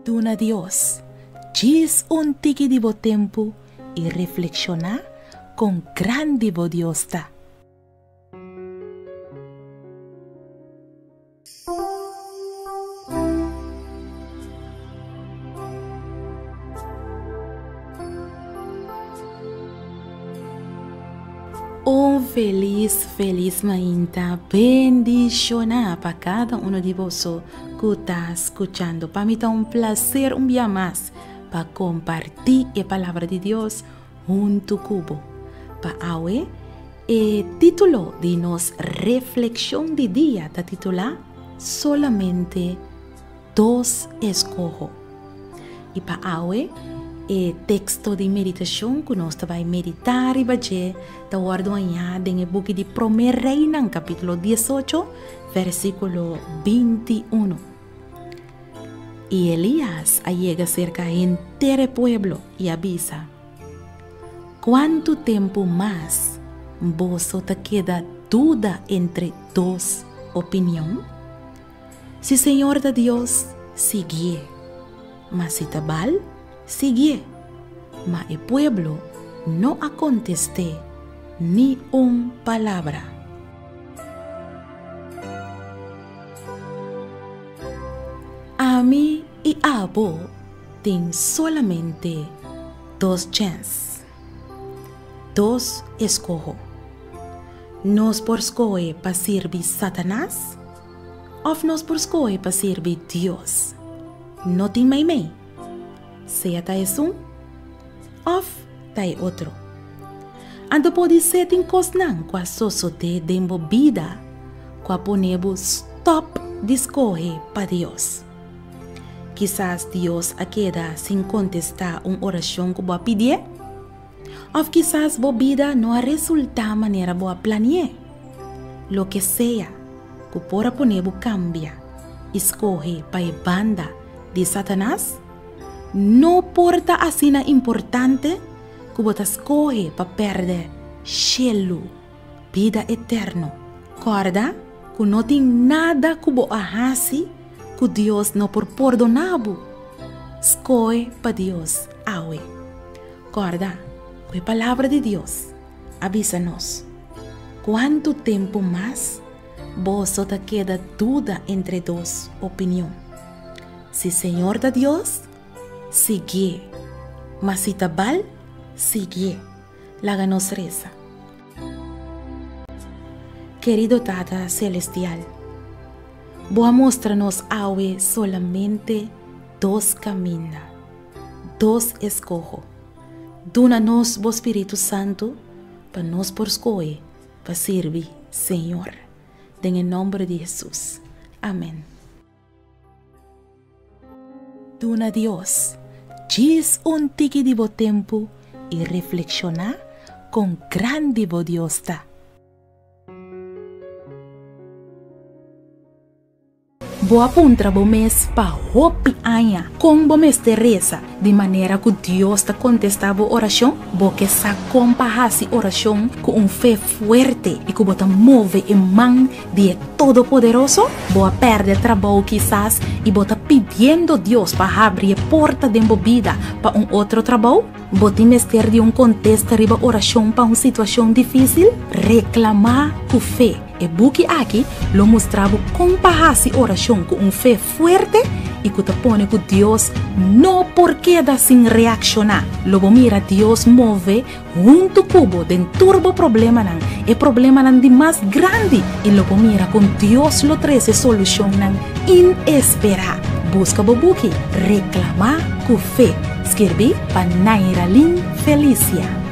Duna Dios djis un tiki di bo tempu i reflekshoná kon grandi bo Dios ta. Un felis felis mainta bendishoná pa kada uno di boso ku ta skuchando. Pa mi ta un plaser un bia mas pa kompartí e palabra di Dios huntu ku bo. Pa awe, e título di nos reflekshon di dia ta titulá Solamente Dos Eskoho. I pa awe, e teksto di meditashon ku nos ta bai meditá riba dje ta wòrdu hañá den e buki di Promé Reinan kapítulo 18, versíkulo 21. I Elías a yega serka henter e pueblo i a bisa, Kuantu tempu mas boso ta keda duda entre dos opinion? Si Señor ta Dios, siguié, ma si ta Baal, siguié. Ma e pueblo no a kontest'é ni un palabra. Ami i abo tin solamente dos chèns, dos eskoho. Nos por skohe pa sirbi Satanas òf nos por skohe pa sirbi Dios. No tin meimei. Sea ta esun òf ta e otro. Anto podisé tin kosnan ku a sosodé den bo bida ku a pone bo stòp di skohe pa Dios. Kisas Dios a keda sin kontestá un orashon ku bo a pidié. Òf kisas bo bida no a resultá manera bo a plani'é. Loke sea ku por a pone bo kambia i skohe pa e banda di Satanas, no por ta asina importante ku bo ta skohe pa pèrdè shelu, bida eterno. Kòrda ku no tin nada ku bo a hasi ku Dios no por pordoná bo. Skohe pa Dios awe. Kòrda ku e Palabra di Dios a bisa nos, Kuantu tempu mas boso ta keda duda entre dos opinion? Si Señor ta Dios, siguié, ma si ta Baal, siguié. Laga nos resa. Kerido Tata Selestial, Bo a mustra nos awe solamente dos kaminda, dos eskoho. Duna nos Bo Spiritu Santu pa nos por skohe pa sirbi Señor. Den e nomber di Hesus. Amen. Duna Dios djis un tiki di bo tempu i reflekshoná kon grandi bo Dios ta. Bo a puntra bo mes pa hopi aña kon bo mester resa di manera ku Dios ta kontestá bo orashon? Bo ke sa kon pa hasi orashon ku un fe fuerte i ku bo ta move e man di e Todopoderoso? Bo a pèrdè trabou kisas i bo ta pidiendo Dios pa habri e porta den bo bida pa un otro trabou? Bo tin mester di un kontesta riba orashon pa un situashon difísil? Reklamá ku fe! E buki aki lo mustra bo kon pa hasi orashon ku un fe fuerte i ku ta pone ku Dios no por keda sin reakshoná. Lo bo mira Dios move Huntu ku bo den tur bo problemanan, e problemanan di mas grandi, i lo bo mira kon Dios lo trese solushonnan inesperá. Buska bo buki Reklamá ku Fe, skirbí pa Nairalyn Felicia.